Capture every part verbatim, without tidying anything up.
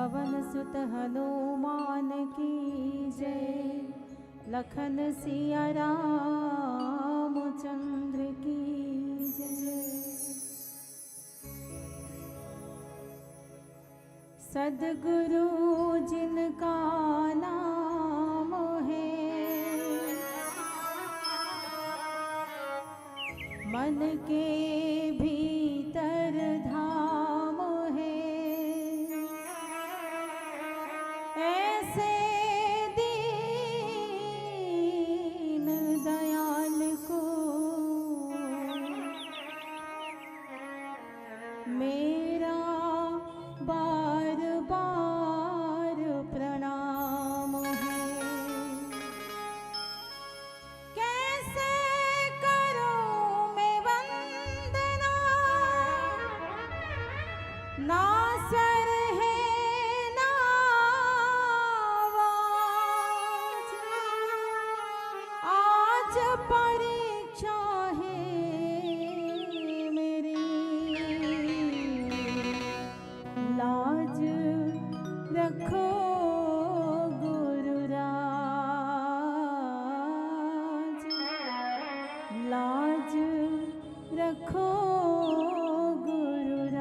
पवन सुत हनुमान की जय, लखन सिया रामचंद्र की जय। सद्गुरु जिनका नाम है, मन के भीतर धाम है। ऐसे दीन दयाल को मेरा बार बार प्रणाम है। कैसे करूं मैं वंदना, ना स्वर है ना आवाज। आज परीक्षा है मेरी, लाज रखो गुरुराज, लाज रखो गुरुराज।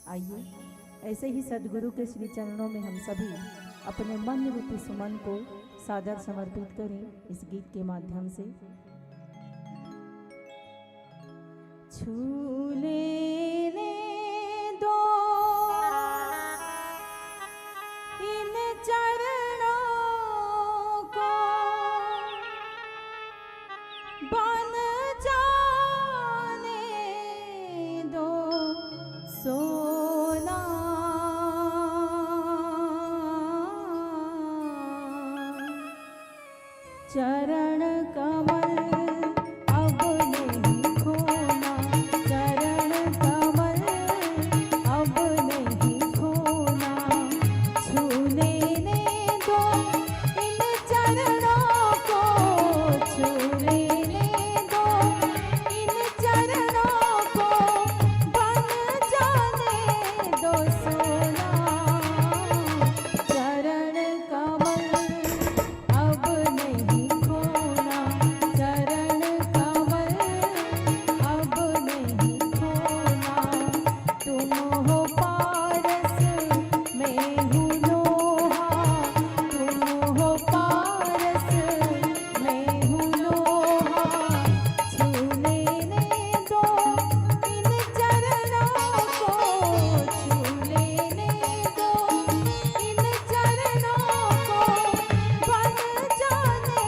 आइए, ऐसे ही सद्गुरु के श्री चरणों में हम सभी अपने मन रूपी सुमन को सादर समर्पित करें इस गीत के माध्यम से। छू लेने दो इन चरणों को, बन जाने दो सोना। चरण कमल अब नहीं खोना, चरण कमल अब नहीं खोना। छू लेने दो इन चरणों को, छू लेने दो इन चरणों को, बन जाने दो सोना। चरण कमल अब नहीं खोना, चरण कमल अब नहीं खोना। तुम हो पारस, मैं हूँ लोहा, तुम हो पारस, मैं हूँ लोहा। छू लेने दो इन चरणों को, छू लेने दो इन चरणों को, बन जाने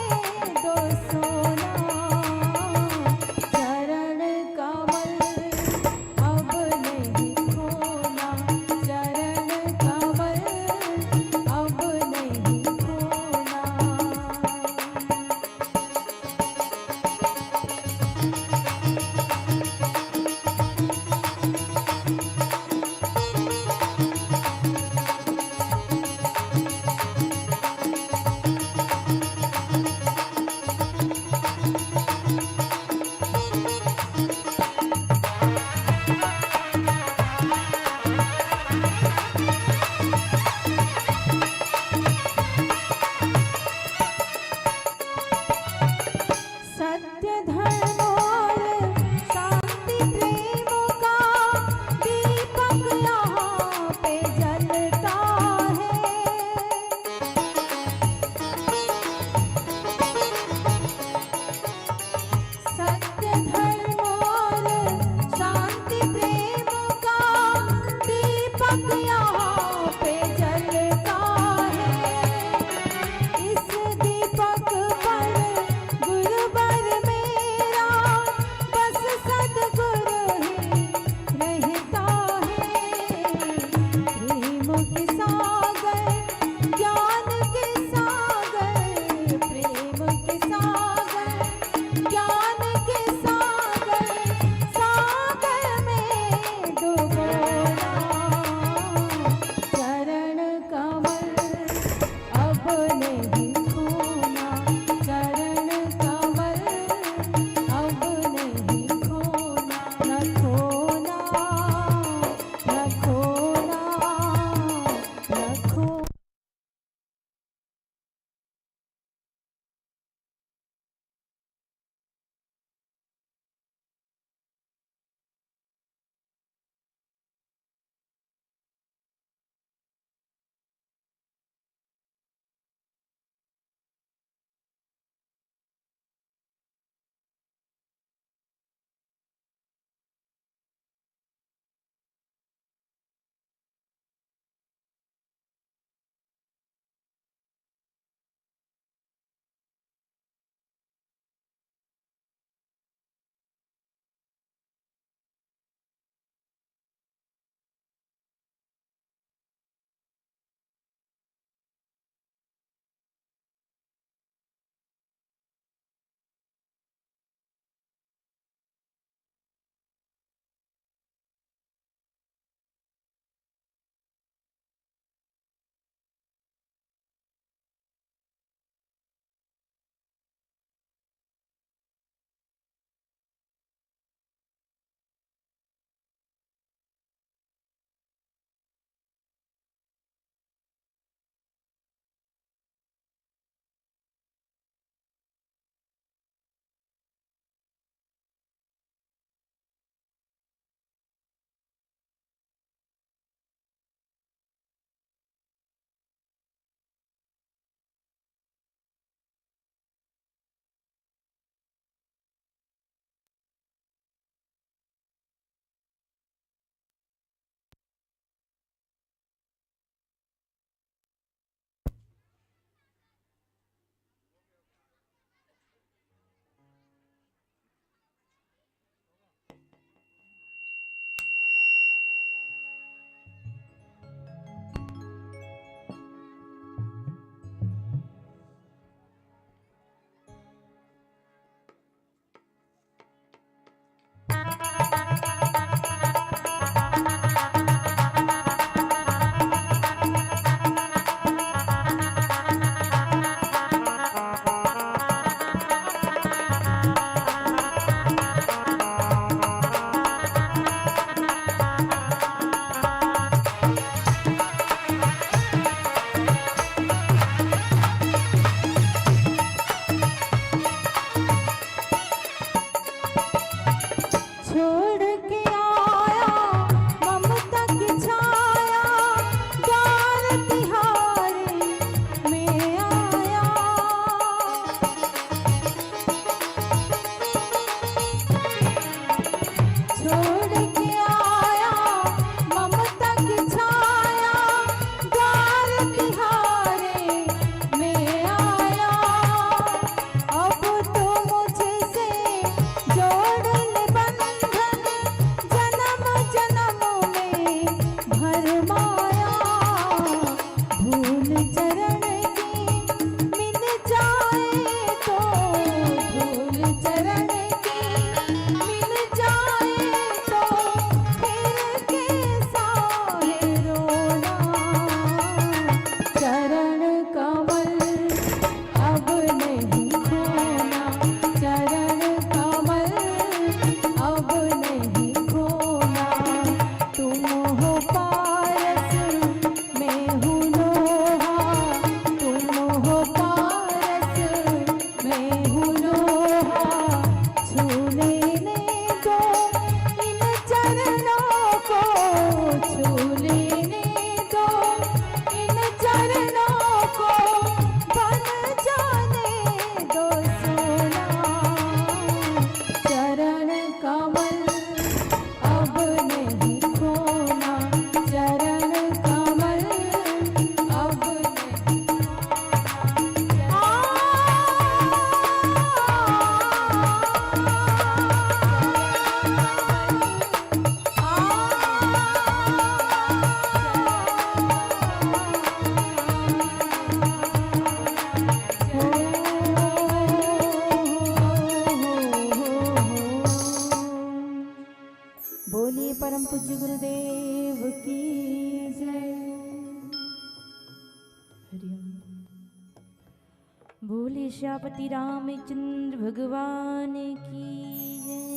दो सोना। चरण कमल अब नहीं खोना, चरण कमल अब नहीं खोना। सत्य धर्म और शांति प्रेम का दीपक यहाँ पे जलता है। सत्य धर्म और शांति प्रेम का दीपक यहाँ पे जलता है। इस दीपक पर गुरुवर मेरा बस सद्गुरु ही रहता है। प्रेम के सागर, ज्ञान के सागर, प्रेम के सागर, ज्ञान के सागर, सागर में डुबोना। की जय। हरिओम। बोले श्यापति रामचंद्र भगवान की जय।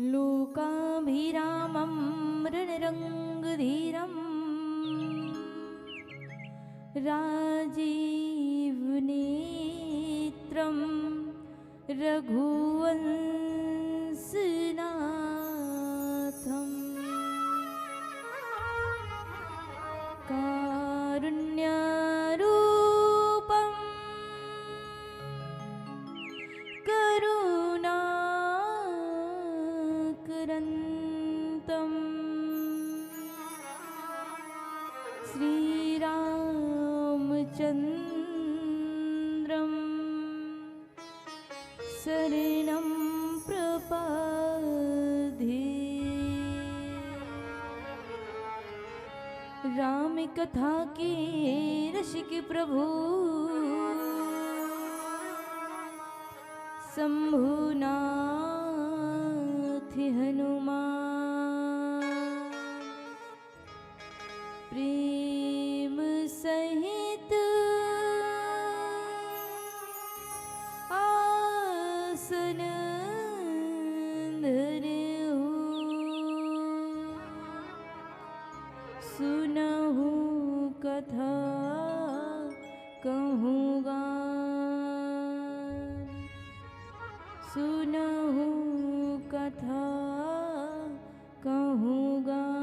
लोकाभिरामं रणरंगधीरं राजीवनेत्रं रघुवंशनाथं कारुण्यारूपं करुणाकरन्तं श्रीरामचन्द्रं शरणं प्रपद्ये। राम कथा के रसिक प्रभु शंभुनाथ हनुमान प्रेम सहित आसन धरहु। सुनहु कथा कहूँ गान, सुनहु कथा कहूँ गान।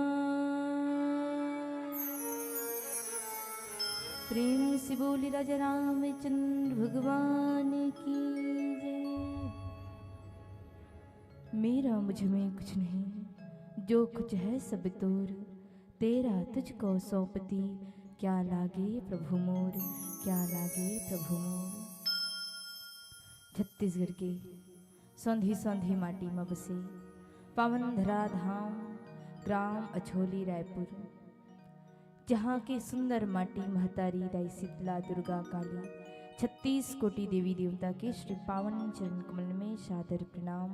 प्रेम से बोली राजा रामचंद्र भगवान की जय। मेरा मुझ में कुछ नहीं, जो कुछ है सब तोर, तेरा तुझको सौंपती, क्या लागे प्रभु मोर, क्या लागे प्रभु मोर। छत्तीसगढ़ के सौंधी सौंधी माटी म बसे पावन धरा धाम, ग्राम अछोली रायपुर, जहाँ के सुंदर माटी महतारी दाई शीतला दुर्गा काली, छत्तीस कोटि देवी देवता के श्री पावन चरण कमल में सादर प्रणाम।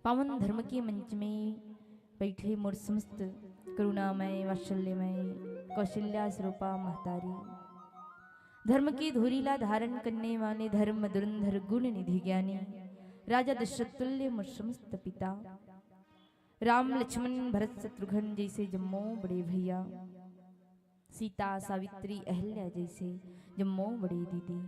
पावन धर्म के मंच में बैठे मोर समस्त करुणामय, वात्सल्यमय, कौशल्या स्वरूपा महतारी, धर्म की धुरी ला धारण करने वाले धर्म धुरंधर गुण निधि ज्ञानी राजा दशरथ तुल्य मोर समस्त पिता, राम लक्ष्मण भरत शत्रुघ्न जैसे जम्मो बड़े भैया, सीता सावित्री अहल्या जैसे जम्मो बड़े दीदी,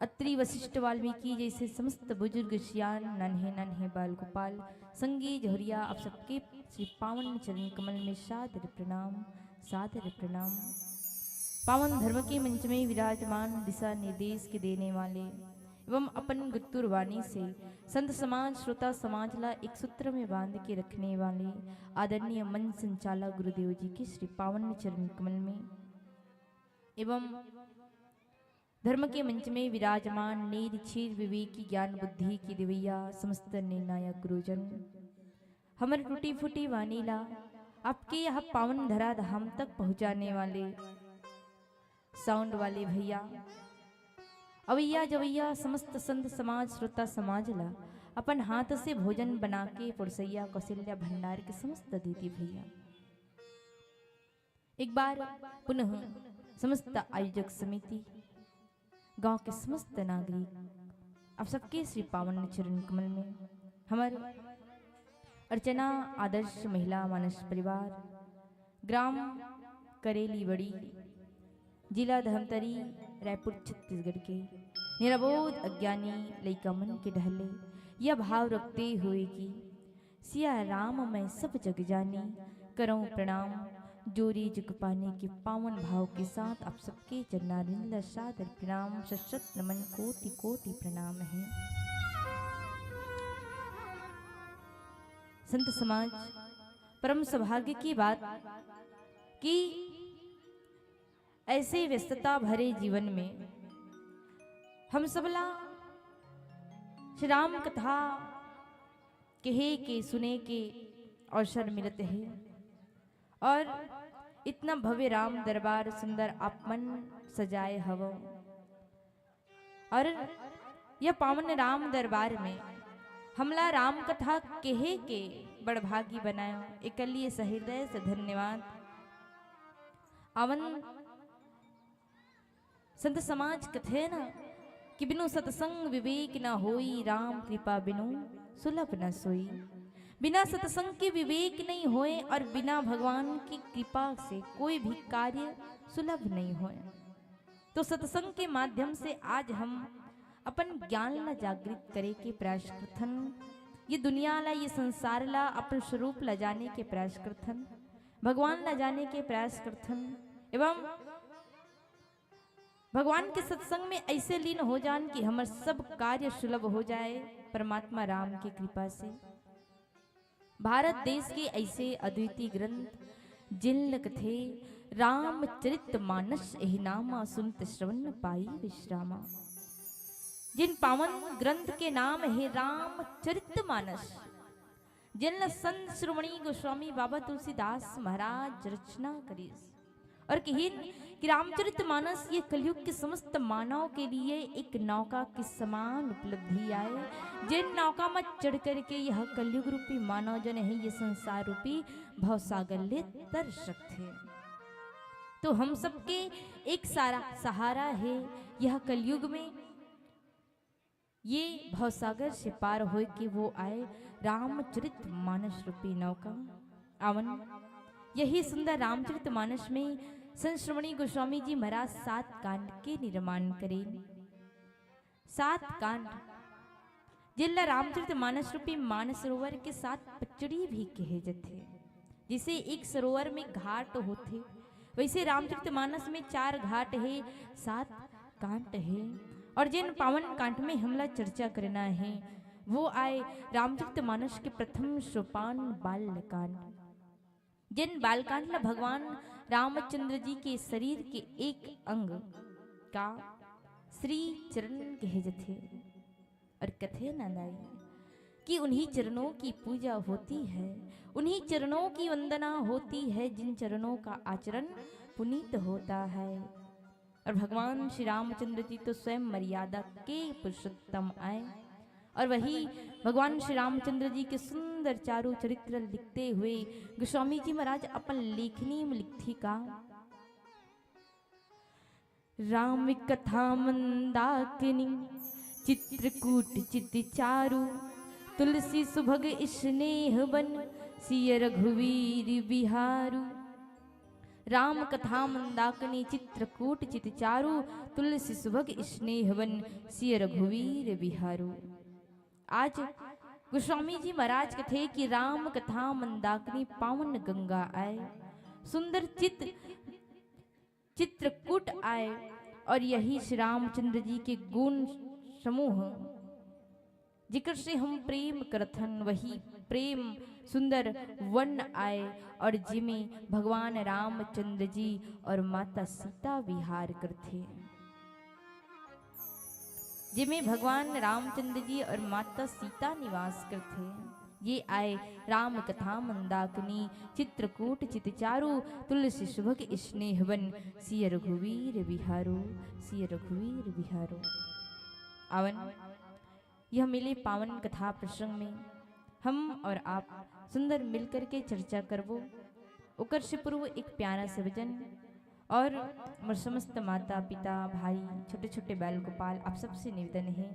अत्रि वशिष्ठ वाल्मीकि जैसे समस्त बुजुर्ग सियान, नन्हे नन्हे बाल गोपाल, संगी जहुरिया, आप सबके श्री पावन चरण कमल में सादर प्रणाम, सादर प्रणाम। पावन धर्म के मंच में विराजमान, दिशा निर्देश के देने वाले एवं अपन गुत्तुर वाणी से संत समाज, श्रोता समाज ला एक सूत्र में बांध के रखने वाले आदरणीय मंच संचालक गुरुदेव जी के श्री पावन चरण कमल में एवं धर्म के मंच में विराजमान नीर क्षीर विवेकी ज्ञान बुद्धि की देवैया समस्त निर्णायक गुरुजन, हमर टूटी फूटी वाणी ला आपके यह पावन धरा धाम तक पहुँचाने वाले साउंड वाले भैया, अवैया जवैया समस्त संत समाज, श्रोता समाज ला अपन हाथ से भोजन बना के परोसैया कौशल्या भंडार के समस्त दीदी भैया, एक बार पुनः समस्त आयोजक समिति, गांव के समस्त नागरिक, आप सबके श्री पावन चरण कमल में हमर अर्चना आदर्श महिला मानस परिवार, ग्राम करेलीवड़ी, जिला धमतरी, रायपुर, छत्तीसगढ़ के निरबोध अज्ञानी लइका मन के डहले यह भाव रखते हुए कि सिया राम मैं सब जग जानी, करौं प्रणाम जोरी जुग पानी के पावन भाव के साथ आप सबके चरणारविंद ला सादर प्रणाम, शत शत नमन, कोटि कोटि प्रणाम है। संत समाज, परम सौभाग्य की बात कि ऐसे व्यस्तता भरे जीवन में हम सबला श्री राम कथा कहे के, सुने के अवसर मिलत हे और इतना भव्य राम दरबार सुंदर आप मन सजाए हवो। और यह पावन राम दरबार में हमला राम कथा केहे के बड़भागी बनायो, एकर लिए सहृदय से धन्यवाद। अवन संत समाज कथे ना कि बिनु सत्संग विवेक न होई, राम कृपा बिनु सुलभ न सोई। बिना सत्संग के विवेक नहीं होए और बिना भगवान की कृपा से कोई भी कार्य सुलभ नहीं होए। तो सत्संग के माध्यम से आज हम अपन ज्ञान ला जागृत करे के प्रयास करथन, ये दुनिया ला, ये संसार ला, अपन स्वरूप ला जाने के प्रयास करथन, भगवान ला जाने के प्रयास करथन एवं भगवान के सत्संग में ऐसे लीन हो जान कि हमर सब कार्य सुलभ हो जाए परमात्मा राम की कृपा से। भारत देश के ऐसे अद्वितीय ग्रंथ जिन ल कथे रामचरित मानस, एहि नामा सुनत श्रवण पाई विश्रामा। जिन पावन ग्रंथ के नाम हे रामचरित मानस, जिन ल संत शिरोमणि गोस्वामी बाबा तुलसीदास महाराज रचना करिस और कहिन कि रामचरित मानस ये कलयुग के समस्त मानव के लिए एक नौका के समान उपलब्धि आए, जिन नौका में चढ़ करके यह कलयुग रूपी मानव जन है ये संसार रूपी भवसागर ले तर सकथे। तो हम सबके एक सारा सहारा है यह कलयुग में, ये भवसागर से पार होए के वो आए रामचरित मानस रूपी नौका। अवन यही सुंदर रामचरित मानस में संत शिरोमणि गोस्वामी जी महाराज सात कांड के निर्माण करेन। सात कांड, जिनला रामचरित मानस रूपी मानस सरोवर के सात पचड़ी भी कहे जथे। जैसे एक सरोवर में घाट होथे, वैसे रामचरित मानस में चार घाट हे, सात कांड हे, और जिन पावन कांड में हमला चर्चा करना हे, वो आए रामचरित मानस के प्रथम सोपान बाल कांड। जिन बाल कांड ला भगवान रामचंद्र जी के शरीर के एक अंग का श्री चरण कहे जथे। और कथे ना दाई कि उन्हीं चरणों की पूजा होती है, उन्हीं चरणों की वंदना होती है, जिन चरणों का आचरण पुनीत होता है। और भगवान श्री रामचंद्र जी तो स्वयं मर्यादा के पुरुषोत्तम आए, और वही भगवान श्री रामचंद्र जी के सुंदर चारु चरित्र लिखते हुए गोस्वामी जी महाराज अपन लेखनी में लिखथी का, राम कथा मंदाकिनी चित्रकूट चित चारु, तुलसी सुभग स्नेह बन सिय रघुवीर बिहारु। राम कथा मंदाकिनी चित्रकूट चित चारु, तुलसी सुभग स्नेह बन सिय रघुवीर बिहारु। आज गोस्वामी जी महाराज कथे कि राम कथा मंदाकिनी पावन गंगा आए, सुंदर चित चित्रकूट आए, और यही श्री रामचंद्र जी के गुण समूह, जिकर से हम प्रेम करथन, वही प्रेम सुंदर वन आए, और जिमे भगवान रामचंद्र जी और माता सीता विहार करथे, जिमे भगवान रामचंद्र जी और माता सीता निवास करथे। ये आए राम कथा मंदाकिनी चित्रकूट चित चारु, तुलसी सुभग स्नेह बन सिय रघुवीर बिहारु, सिय रघुवीर बिहारु। अवन यह मिले पावन कथा प्रसंग में हम और आप सुंदर मिलकर के चर्चा करबो। ओकर से पूर्व एक प्यारा से भजन। और मोर समस्त माता, पिता, भाई, छोटे-छोटे बाल गोपाल, आप सबसे निवेदन हे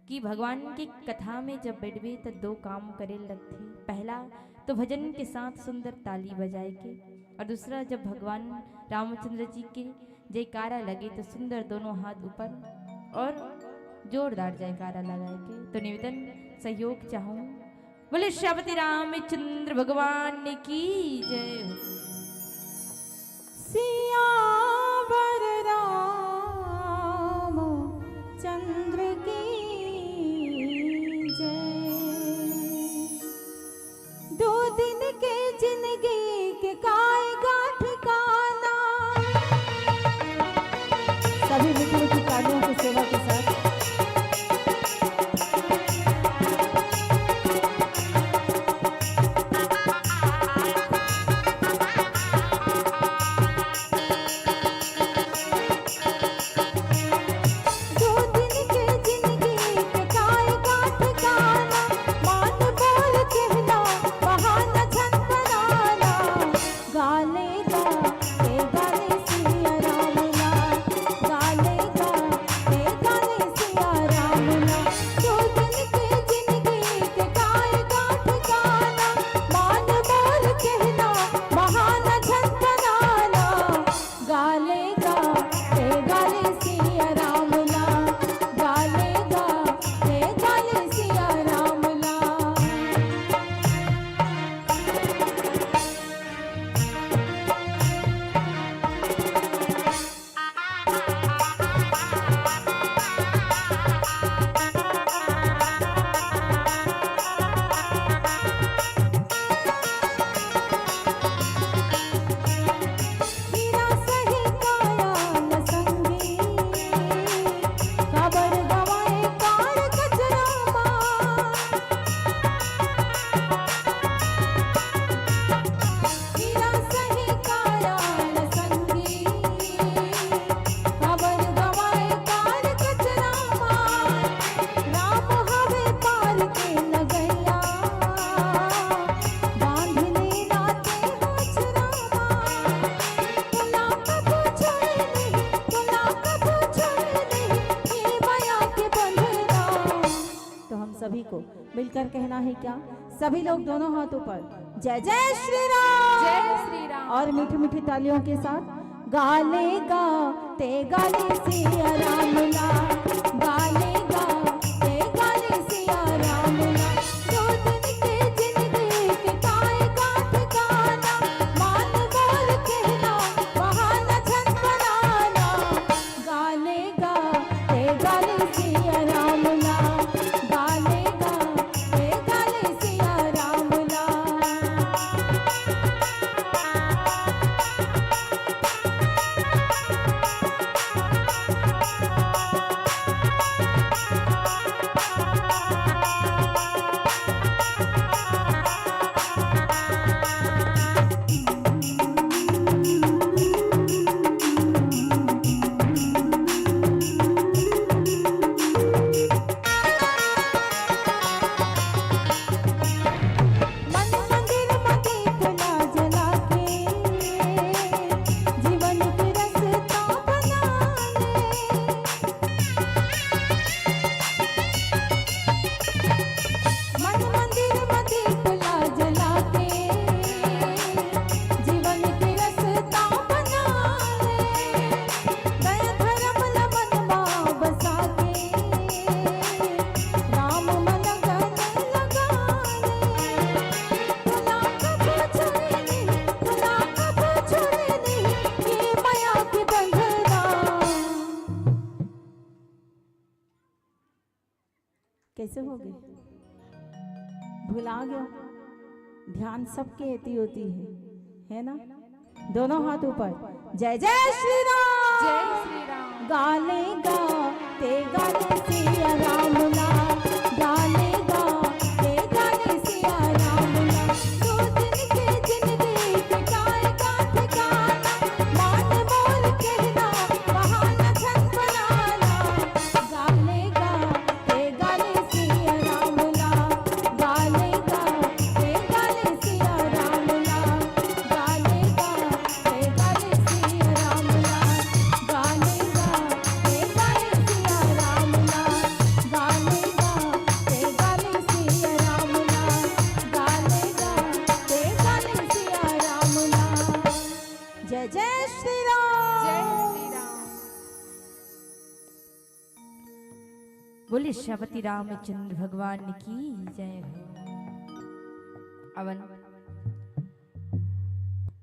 कि भगवान के कथा में जब बैठबे, त दो काम करे लगथे। पहला तो भजन के साथ सुंदर ताली बजाए के, और दूसरा, जब भगवान रामचंद्र जी के जयकारा लगे, तो सुंदर दोनों हाथ ऊपर और जोरदार जयकारा लगाए के। तो निवेदन, सहयोग चाहूँ। बोले श्रीपति रामचंद्र भगवान की जय हो। सियावर रामचंद्र की जय। दो दिन के जिंदगी के काएगा ठिकाना। सभी मीठी मीठी तालियों की सेवा के साथ। कहना है क्या? सभी लोग दोनों हाथ ऊपर, जय जय श्री राम। जय श्री राम। और मीठी मीठी तालियों के साथ, गाले गा ते गाले सिया राम ला, गाले गा ते गाले सिया राम ला। दो दिन के जिंदगी के गाए गात गाना, मान मोर कहना, बहाना झन बनाना। गाले गा ते गाले सिया राम ला, गाले गा ते गाले सिया राम ला। मन मंदिर म दीप ला जला के, जीवन के रस्ता बना ले। मन मंदिर म दीप ला जला के, जीवन के रस्ता बना ले। दया धर्म ल मन मा बसा के, राम म लगन लगा ले। भुला कभू छोड़े नहीं, भुला कभू छोड़े नहीं, ये मया के बंधना। कैसे हो गए? भुला गया। ध्यान सबके एती ओती है, है ना? दोनों हाथ ऊपर, जय जय श्री राम। जय श्री राम। गाले गा ते गाले सिया राम ला, गाले गा ते गाले सिया राम ला। दो दिन के जिंदगी के गाए गात गाना, मान मोर कहना, बहाना झन बनाना। गाले गा ते गाले सिया राम ला, गाले गा ते गाले सिया राम ला, गाले गा ते गाले सिया राम ला, गाले गा ते गाले सिया राम ला, गाले गा ते गाले सिया राम ला, गाले गा ते गाले सिया राम ला। जय जय श्री राम। जय श्री राम। बोले श्रीपति रामचंद्र भगवान की जय हो। अवन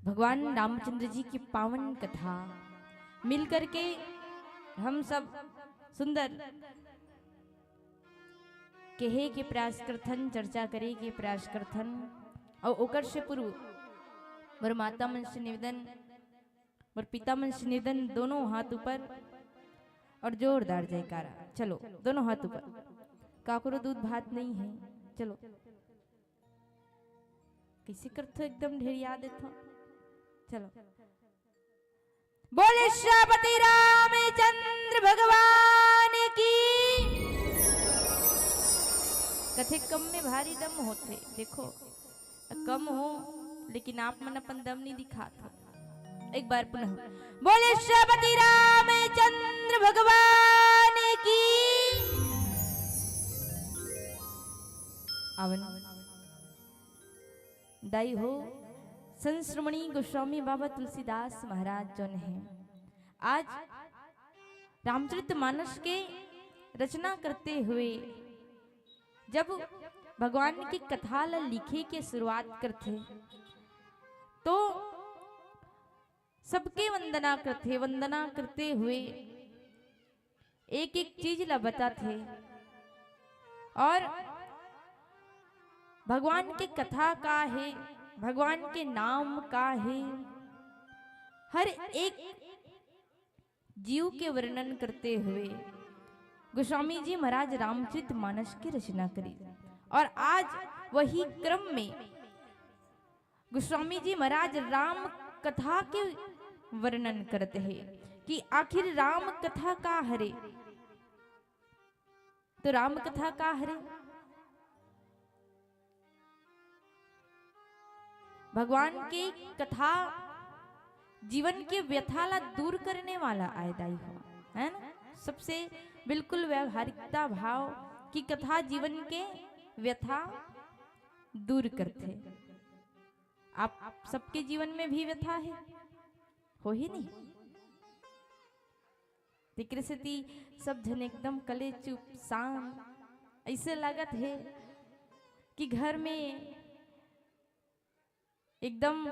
भगवान रामचंद्र जी की पावन कथा मिल करके हम सब सुंदर कहे के प्रयास करथन, चर्चा करे के प्रयास करथन। और ओकर से पूर्व मोर माता मन से निवेदन, मोर पिता मन से निवेदन, दोनों हाथ ऊपर और जोरदार जयकारा। चलो, दोनों हाथ ऊपर। काकरो दूध भात नहीं है, चलो। कैसे करथो, एकदम ढेरिया देथो। चलो, बोले श्रीपति रामचंद्र भगवान की। कथे कम में भारी दम होथे, देखो कम हो, लेकिन आप मन अपन दम नहीं दिखात हो। एक बार पुनः बोले श्रीपति रामचंद्र भगवान की। अवन दाई हो, संत शिरोमणि गोस्वामी बाबा तुलसीदास महाराज जोन है, आज रामचरित मानस के रचना करते हुए जब भगवान की कथा ला लिखे के शुरुआत करथे, तो सबके वंदना करथे। वंदना करते हुए एक एक चीज ला बताथे और भगवान के कथा का हे, भगवान के नाम का हे, हर एक जीव के वर्णन करते हुए गोस्वामी जी महाराज रामचरित मानस की रचना करी। और आज वही क्रम में गोस्वामी जी महाराज राम कथा के वर्णन करत हे कि आखिर राम कथा का हरे। तो राम कथा का हरे? भगवान के कथा जीवन के व्यथा ला दूर करने वाला आय दाई हो, है ना? सबसे बिल्कुल व्यावहारिकता भाव की कथा जीवन के व्यथा दूर करथे। आप सबके जीवन में भी व्यथा हे, होही नहीं? तेकरे सेती सब झन एकदम कले चुप, शांत, ऐसे लागत हे कि घर में एकदम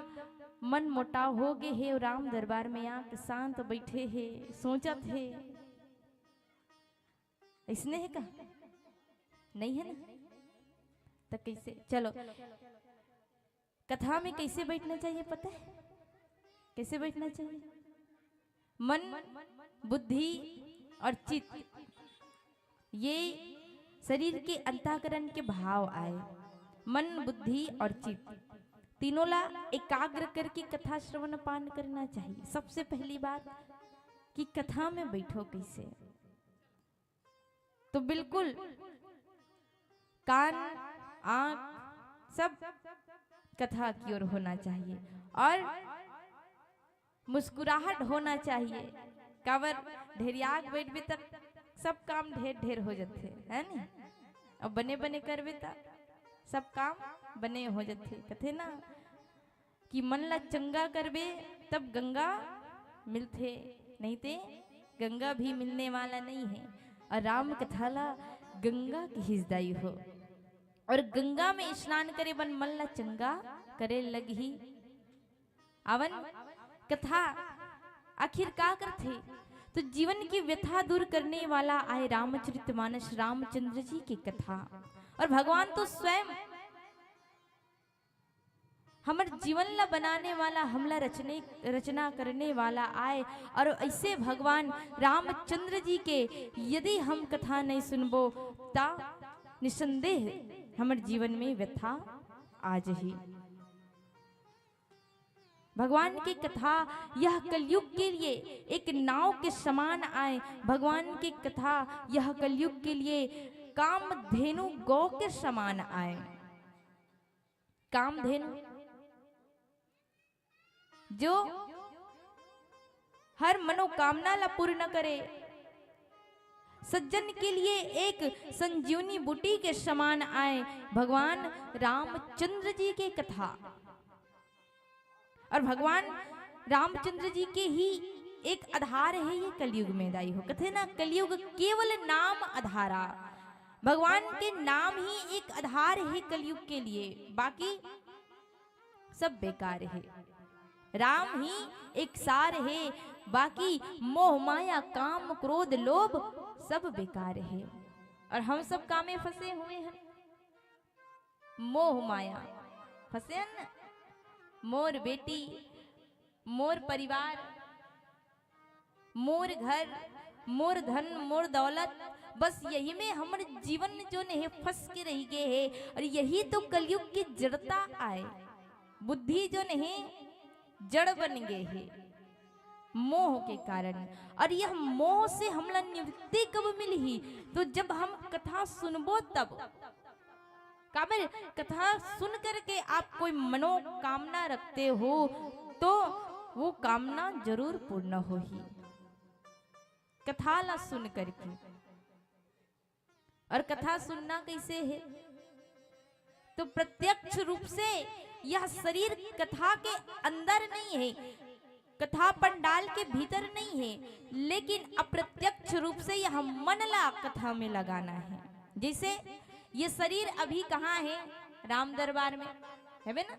मन मोटाव हो गे हे, राम दरबार में आके शांत बैठे हे, सोचत हे। ऐसने हे का? नहीं हे ना? त कैसे? चलो, कथा में कैसे बैठना चाहिए, पता है? कैसे बैठना चाहिए? मन, बुद्धि और चित्त, ये शरीर के अंतःकरण के भाव आए। मन, बुद्धि और चित्त, तीनों ला एकाग्र करके कथा श्रवण पान करना चाहिए। सबसे पहली बात कि कथा में बैठो कैसे, तो बिल्कुल कान, आँख सब कथा की ओर होना चाहिए और मुस्कुराहट होना चाहिए। काबर ढेरियाक बैठबे तक सब काम ढेर ढेर हो जथे, है नी? अब बने बने करबे त सब काम बने हो जथे। कथे ना कि मन ला चंगा करबे तब गंगा मिलथे, नहीं ते गंगा भी मिलने वाला नहीं है। और राम कथा ला गंगा की हिजदाई हो, और गंगा में स्नान करे बन मन ला चंगा करे लगही। आवन कथा आखिर का करथे? तो जीवन की व्यथा दूर करने वाला आए रामचरितमानस, रामचंद्र जी की कथा। और भगवान तो स्वयं हमर जीवन ला बनाने वाला, हमला रचने, रचना करने वाला आए। और ऐसे भगवान रामचंद्र जी के यदि हम कथा नहीं सुनबो, ता निसंदेह हमर जीवन में व्यथा आ जही। भगवान के कथा यह कलयुग के लिए एक नाव के समान आए। भगवान के कथा यह कलयुग के लिए कामधेनु गौ के समान आए। कामधेनु जो हर मनोकामना ला पूर्ण करे, सज्जन के लिए एक संजीवनी बूटी के समान आए। भगवान रामचंद्र जी के कथा, और भगवान रामचंद्र जी के ही एक आधार है ये कलयुग में, दाई हो। कथे ना, कलयुग केवल नाम आधारा। भगवान के नाम ही एक आधार है कलयुग के लिए, बाकी सब बेकार है। राम ही एक सार है, बाकी मोह माया काम क्रोध लोभ सब बेकार है। और हम सब कामे फंसे हुए हैं, मोह माया फंसे हैं न। मोर बेटी, मोर परिवार, मोर घर, मोर धन, मोर दौलत, बस यही में हमर जीवन जोन हे फंस के रह गए हे। और यही तो कलयुग की जड़ता आए, बुद्धि जोन हे जड़ बन गए हे मोह के कारण। और यह मोह से हमला निवृत्ति कब मिलही? तो जब हम कथा सुनबो तब। काबर, कथा सुन करके आप कोई मनोकामना रखते हो तो वो कामना जरूर पूर्ण होही। कथा ला सुन करके। और कथा सुनना कैसे है? तो प्रत्यक्ष रूप से यह शरीर कथा के अंदर नहीं है, कथा पंडाल के भीतर नहीं है, लेकिन अप्रत्यक्ष रूप से यह मन ला कथा में लगाना है। जैसे ये शरीर अभी कहाँ है? राम दरबार में, है ना?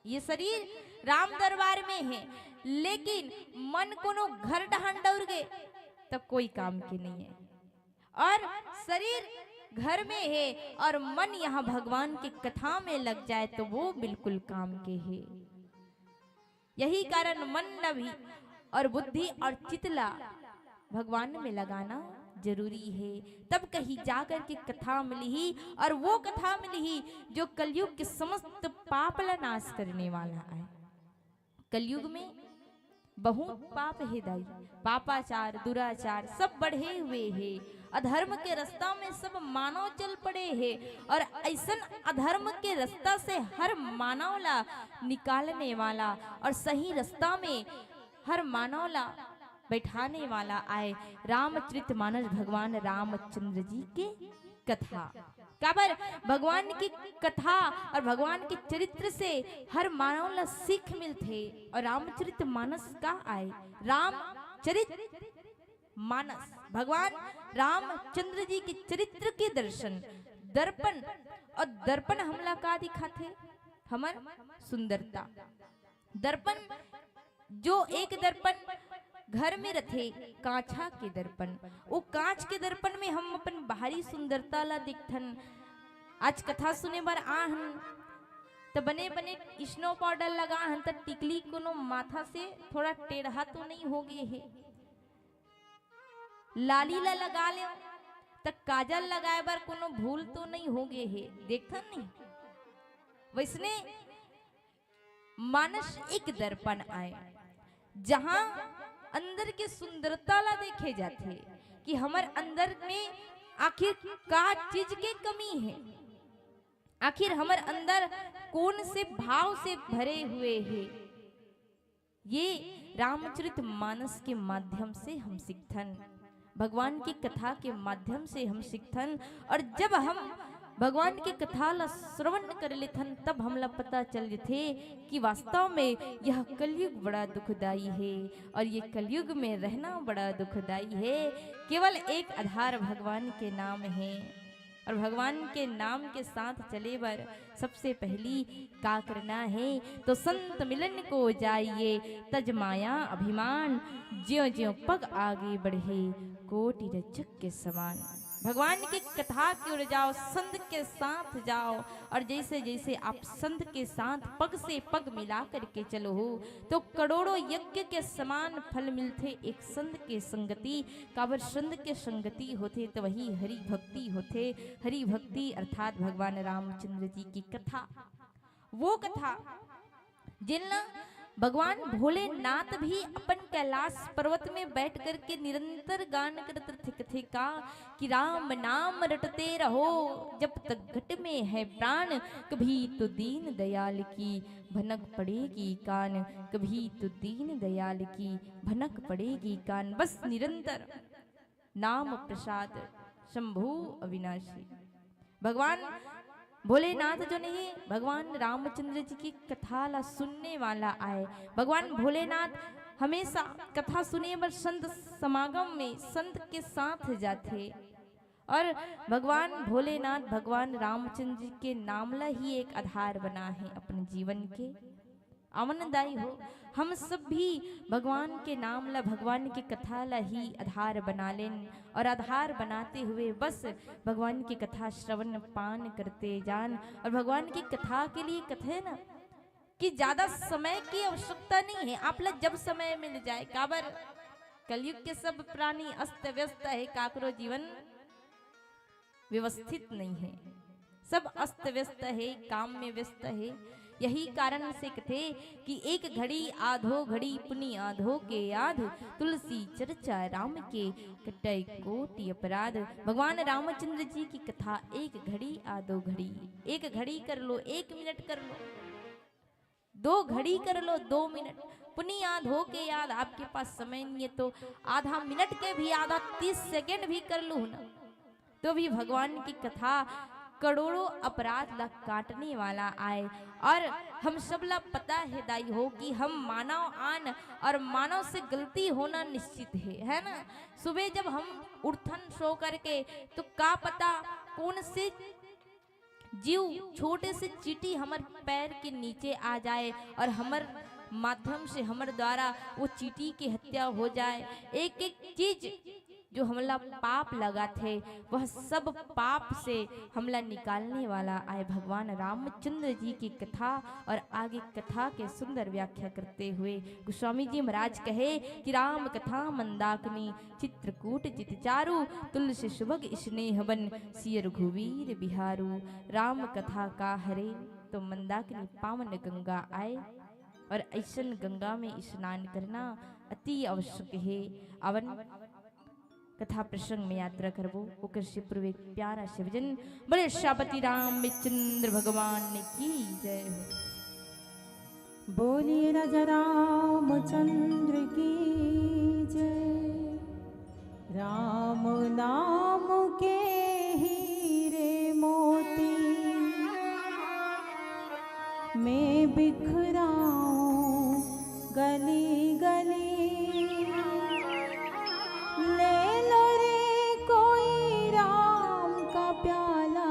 ये शरीर राम दरबार में है, लेकिन मन कोनो घर डहान डौर गए तब कोई काम के नहीं है। और शरीर घर में है और मन यहाँ भगवान की कथा में लग जाए तो वो बिल्कुल काम के है। यही कारण मन ला भी और बुद्धि और चित ला भगवान में लगाना जरूरी है, तब कहीं जाकर के कथा मिलही। और वो कथा मिलही जो कलयुग के समस्त पाप ला नाश करने वाला आए। कलयुग में बहुत पाप हे दाई, पापाचार, दुराचार सब बढ़े हुए हे। अधर्म के रास्ता में सब मानव चल पड़े हे और ऐसन अधर्म के रास्ता से हर मानव ला निकालने वाला और सही रास्ता में हर मानव ला बैठाने वाला आए रामचरित मानस भगवान रामचंद्र जी के कथा। काबर भगवान के कथा और भगवान के चरित्र से हर मानव ला सीख मिलथे। और रामचरित मानस का आय? रामचरित मानस, भगवान रामचंद्र जी के चरित्र के दर्शन, दर्पण। और दर्पण हमला का दिखाथे? हमर सुंदरता। दर्पण, जो एक दर्पण घर में रथे, कांचा के दर्पण, वो कांच के दर्पण में हम अपन बाहरी सुंदरता ला देखथन। आज कथा सुने बर आहन, त बने बने स्नो पाउडर लगा हन, त टिकली कोनो माथा से थोड़ा टेढ़ा तो नहीं हो गए हे? लाली ला लगा ले, त काजल लगाए बर कोनो भूल तो नहीं हो गए हे? देखथन नहीं? वैसने मानस एक दर्पण आय, जहां अंदर के सुंदरता ला देखे जाथे कि हमर अंदर में आखिर का चीज के कमी है, आखिर हमर अंदर कौन से भाव से भरे हुए है। ये रामचरित मानस के माध्यम से हम सीखथन, भगवान की कथा के माध्यम से हम सीखथन। और जब हम भगवान की कथा ला श्रवण कर लेथन, तब हमला पता चल जथे कि वास्तव में यह कलयुग बड़ा दुखदाई है और ये कलयुग में रहना बड़ा दुखदाई है। केवल एक आधार भगवान के नाम है। और भगवान के नाम के साथ चले बर सबसे पहली का करना है? तो संत मिलन को जाइए, तज माया अभिमान, ज्यों ज्यों पग आगे बढ़े, कोटि रज्जक के समान। भगवान की कथा की ओर जाओ, संत के साथ जाओ, और जैसे जैसे आप संत के साथ पग से पग मिला करके चलो हो, तो करोड़ों यज्ञ के समान फल मिलथे एक संत के संगति। काबर संत के संगति होथे, तो वही हरि भक्ति होथे। हरि भक्ति अर्थात भगवान रामचंद्र जी की कथा, वो कथा जिनला भगवान भोलेनाथ भी अपन कैलाश पर्वत में बैठ करके निरंतर गान करत रथे। कथे का कि राम नाम रटते रहो जब तक घट में है प्राण, कभी तो दीन दयाल की भनक पड़ेगी कान, कभी तो दीन दयाल की भनक पड़ेगी कान। बस निरंतर नाम प्रसाद शंभु अविनाशी। भगवान भोलेनाथ जो नहीं, भगवान रामचंद्र जी की कथा ला सुनने वाला आए। भगवान भोलेनाथ हमेशा कथा सुने बर संत समागम में संत के साथ जाथे। और भगवान भोलेनाथ भगवान रामचंद्र जी के नाम ला ही एक आधार बना है अपने जीवन के। अमन दाई हो, हम सब भी भगवान के नाम ला, भगवान की कथा ला ही आधार बना लेन और आधार बनाते हुए बस भगवान की कथा श्रवण पान करते जान। और भगवान की कथा के लिए कथे ना कि ज्यादा समय की आवश्यकता नहीं है, आप ला जब समय मिल जाए। काबर कलयुग के सब प्राणी अस्त व्यस्त है, काकरो जीवन व्यवस्थित नहीं है, सब अस्त व्यस्त है, काम में व्यस्त है। यही कारण से कथे कि एक घड़ी आधो घड़ी पुनि आधो के आध, तुलसी चर्चा राम के कटै कोटि अपराध। भगवान रामचंद्र जी की कथा एक घड़ी आधो घड़ी, एक घड़ी कर लो, एक मिनट कर लो, दो घड़ी कर लो, दो मिनट। पुनि आधो के आध, आपके पास समय नहीं है तो आधा मिनट के भी आधा, तीस सेकंड भी कर लो ना, तो भी भगवान की कथा करोड़ों अपराध ला काटने वाला आए। और हम सब ला पता है दाई हो कि हम मानव आन और मानव से गलती होना निश्चित है, है ना? सुबह जब हम उठथन सो करके, तो का पता कौन से जीव, छोटे से चींटी हमर पैर के नीचे आ जाए और हमर माध्यम से, हमर द्वारा वो चींटी की हत्या हो जाए। एक एक चीज जो हमला पाप लगाथे, वह सब पाप से हमला निकालने वाला आए भगवान रामचंद्र जी की कथा। और आगे कथा के सुंदर व्याख्या करते हुए गोस्वामी जी महाराज कहे कि राम कथा मंदाकिनी चित्रकूट जित चारु, तुलसी सुभग स्नेह बन सिय रघुवीर बिहारु। राम कथा का हरे तो मंदाकिनी पावन गंगा आए और ऐसन गंगा में स्नान करना अति आवश्यक है। अवन कथा प्रसंग में यात्रा करबो, ओकर से पूर्व एक प्यारा से भजन। बोले श्यापति रामचंद्र भगवान की जय हो। बोलिए राजा रामचंद्र की जय। राम नाम के हीरे मोती मैं बिखराऊं गली गली, ले लो रे कोई राम का प्याला,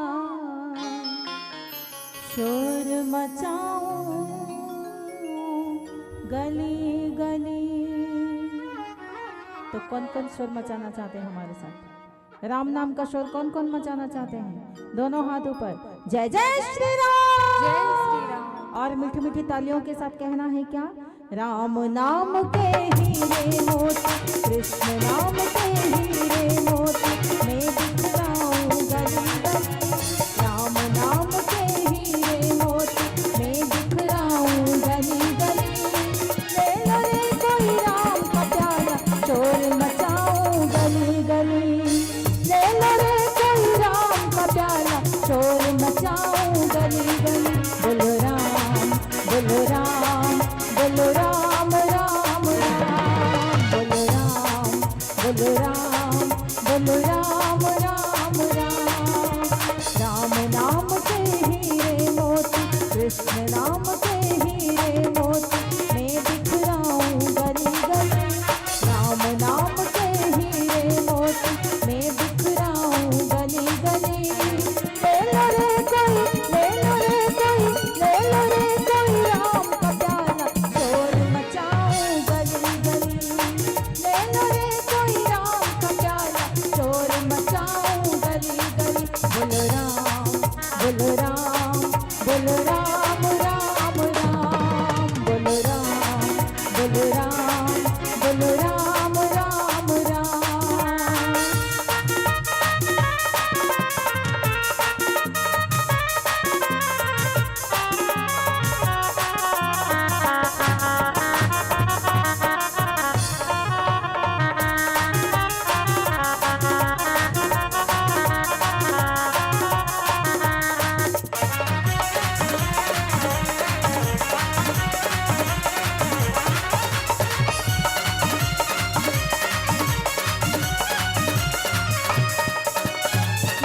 शोर मचाऊं गली गली। तो कौन कौन शोर मचाना चाहते हैं हमारे साथ? राम नाम का शोर कौन कौन मचाना चाहते हैं? दोनों हाथ ऊपर। जय जय श्री राम। जय श्री राम। और मीठी मीठी तालियों के साथ कहना है क्या? राम नाम के हीरे मोती, कृष्ण नाम के हीरे मोती, मैं बिखराऊं गली गली। राम नाम के हीरे मोती, मैं बिखराऊं गली गली। ले लो रे कोई राम का प्याला, शोर मचाऊं गली गली। ले लो रे कोई राम का प्याला, शोर मचाऊं गली गली। बोलो राम, बोलो राम, बोलो राम, राम, राम। बोलो राम, बोलो राम, बोलो राम, राम, राम। राम नाम के हीरे मोती, कृष्ण नाम के हीरे मोती, मैं बिखराऊं गली गली। राम नाम के हीरे मोती, मैं बिखराऊं गली गली। ले लो रे कोई, ले लो रे कोई, ले लो रे कोई राम का प्याला, शोर मचाऊं गली गली। ले लो रे कोई राम का प्याला, शोर मचाऊं गली गली। बोलो राम, बोलो राम, बोलो राम, राम, राम। बोलो राम, बोलो राम, बोलो राम, राम, राम।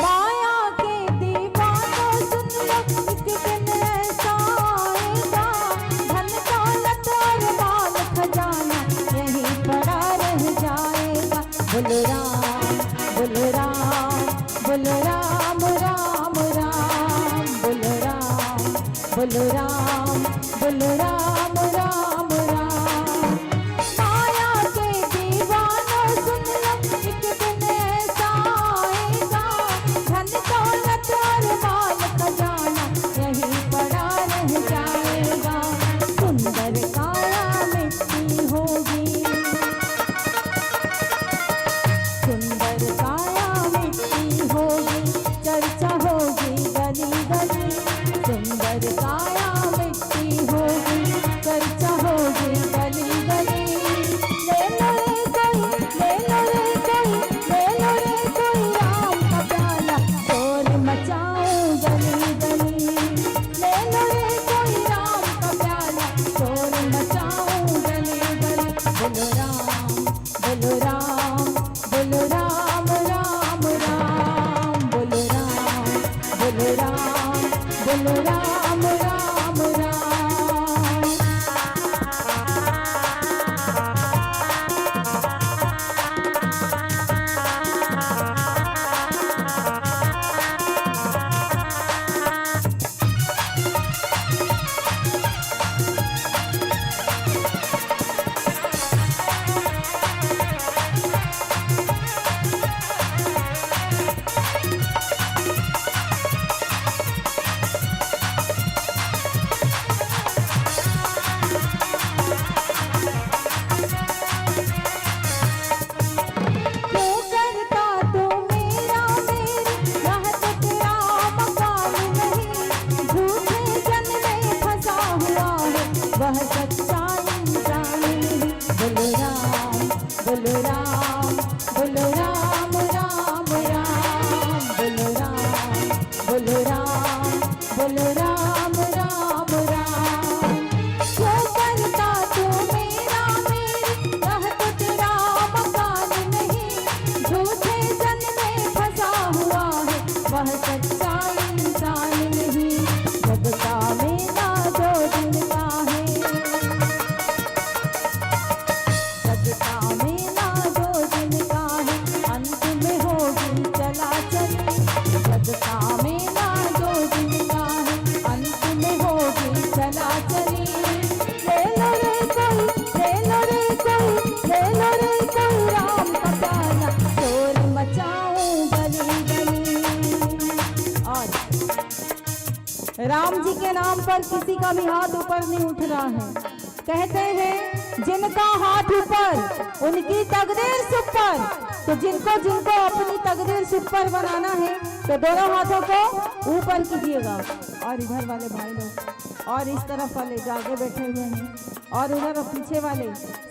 माया के दीवानों सुन लो, एक दिन ऐसा आएगा, धन दौलत और माल खजाना यहीं पड़ा रह जाएगा। बोलो राम, बोलो राम, बोलो राम, राम, राम। बोलो राम, बोलो राम, बोलो राम, राम, राम। माया के दीवानों सुन लो, एक दिन ऐसा आएगा, धन दौलत और माल खजाना यहीं पड़ा रह जाएगा। सुंदर काया मिट्टी होगी, सुंदर काया मिट्टी होगी, चर्चा होगी गली गली। सुंदर काया मिट्टी होगी, चर्चा होगी गली गली। ले लो रे कोई, ले लो रे कोई, ले लो रे कोई राम का प्याला, शोर मचाऊं गली गली। ले लो रे कोई राम का प्याला, शोर मचाऊं गली गली। बोलो राम, बोलो राम, बोलो राम, राम, राम। बोलो राम, बोलो राम, बोलो राम, राम, राम। क्यों करता तू मेरा मेरी, यह तो तेरा मकान नहीं। झूठे जन में फंसा हुआ है, वह सच्चा इंसान नहीं। बोलो राम, बोलो राम, बोलो राम, राम, राम। बोलो राम, बोलो राम, बोलो राम, राम, राम। क्यों करता तू मेरा मेरी, यह तो तेरा मकान नहीं। झूठे जन में फंसा हुआ है, वह सच्चा इंसान नहीं। जब कामना जो नाम पर किसी का भी हाथ ऊपर नहीं उठ रहा है। कहते हैं, जिनका हाथ ऊपर, उनकी तकदीर सुपर। तो जिनको जिनको अपनी तकदीर सुपर बनाना है, तो दोनों हाथों को ऊपर कीजिएगा। और इधर वाले भाई लोग और इस तरफ वाले जो आगे बैठे हुए हैं और उधर पीछे वाले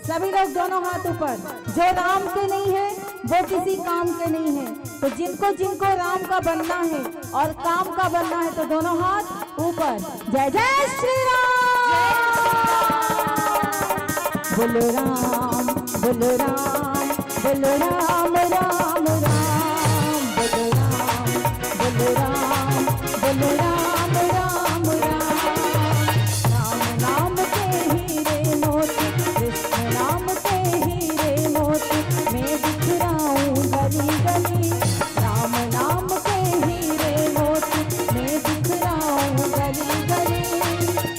सभी लोग दोनों हाथ ऊपर। जो राम के नहीं है, वो किसी काम के नहीं है। तो जिनको जिनको राम का बनना है और काम का बनना है, तो दोनों हाथ ऊपर। जय जय श्री राम। बोलो राम, बोलो राम, बोलो राम, राम, राम। बोलो राम, बोलो राम, बोलो राम, राम, राम। राम नाम के हीरे मोती, कृष्ण नाम के हीरे मोती, मैं बिखराऊं गली गली। राम नाम के हीरे मोती, मैं बिखराऊं गली गली।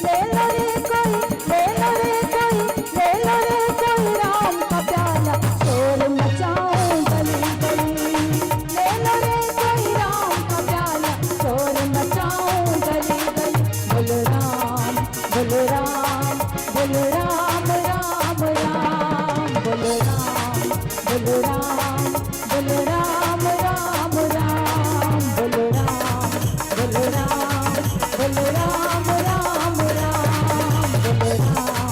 ले लो रे कोई, ले लो रे कोई, ले लो रे कोई राम का प्याला, शोर मचाऊं गली गली। ले लो रे कोई राम का प्याला, शोर मचाऊं गली गली। बोलो राम, बोलो राम, बोलो राम, राम, राम। बोलो राम, बोलो राम, बोलो राम, राम, राम। बोलो राम, बोलो राम, बोलो राम, राम, राम। बोलो राम,